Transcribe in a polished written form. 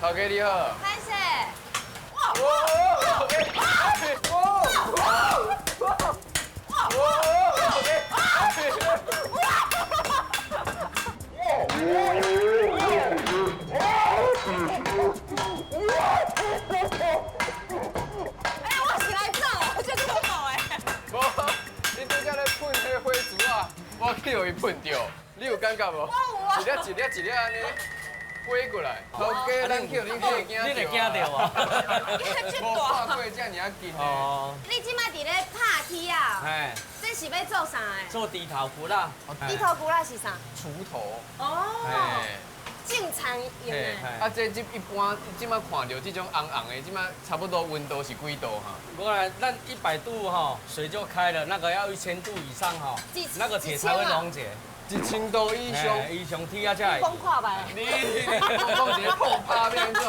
頭家你好。歹勢。哇哇哇哇欸，我是來走，這恐怖的。無，你拄才咧噴彼火珠啊，我去予伊噴著，你有感覺無？我有啊。一粒一粒一粒按呢飛過來，頭家咱去予恁嚇驚。你會驚著啊？無看過遮爾仔近的。哦。你這擺佇咧拍鐵啊？嘿。這是欲做啥的？做豬頭骨仔。豬頭骨仔是啥？鋤頭。哦。種田用的。啊，這這一般這擺看著這種紅紅的，這擺差不多溫度是幾度哈？過來，咱100度哈，水就開了，那個要1000度以上哈，那個鐵才會溶解。1000度以上，以上鐵仔才會。講看覓。你講一个破拍欲按怎？